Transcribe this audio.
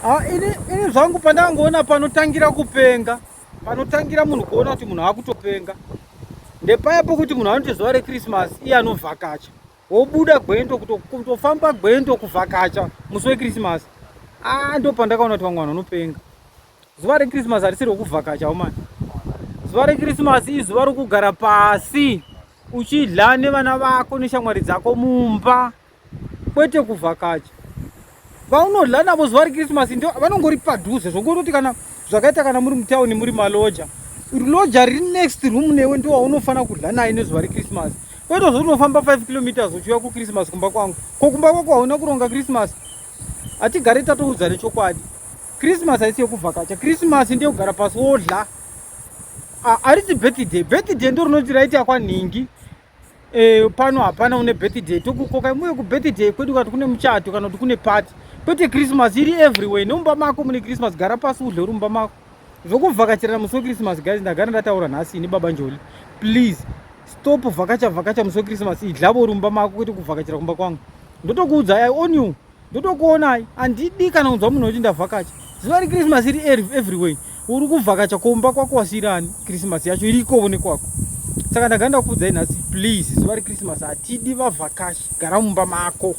Ah, ini ini zvangu pandangoona panotangira kupenga, panotangira munhu kuona kuti munhu akutopenga ndepaya pokuti munhu anoti zuva reChristmas iye anovhakacha, wobuda gwendo, kutofamba gwendo kuvhakacha musi weChristmas. Ah, ndo pandakaona kuti vamwe vanhu vanopenga. Zuva reChristmas harisi rokuvhakacha umani. Zuva reChristmas izuva rokugara pasi uchidla nevana vako neshamwari dzako mumba, kwete kuvhakacha. Vaunodla navo zuva reChristmas ndo vanongori padhuze, zvongototi kana zvakaita kana muri mutauni muri maloja, loja riri next room newe ndo waunofanira kudla naye nezuva reChristmas, kwete zvokuti unofamba 5 kilometers uchiuya kuChristmas kumba kwangu. Ko kumba kwako hauna kuronga Christmas? Hatigare tatoudzane chokwadi. Christmas haisi yekuvhakacha. Christmas ndeyekugara pasi wodla. Harisi birthday. Birthday ndo rinoti raita kwanhingi. Pano hapana une birthday tokukoka muye kubirthday kwedu, kana kune muchato kana kuti kune party, kwete Christmas iri everywhere. Nemumba mako mune Christmas. Gara pasi udle uri mumba mako. Zvokuvhakachirana musi weChristmas, guys, ndagara ndataura nhasi ini Baba Njoli, please stop vhakacha vhakacha musi weChristmas. Idlavo uri mumba mako, kwete kuvhakachira kumba kwangu. Ndotokuudzai, I own you, ndotokuonai. Handidi kana kunzwa munhu kuti ndavhakacha. Zuva reChristmas iri everywhere, uri kuvhakacha kumba kwako, wasirani Christmas yacho irikowo nekwako. Saka ndagara ndakuudzai nhasi, please, zuva reChristmas hatidi vavhakachi. Gara mumba mako.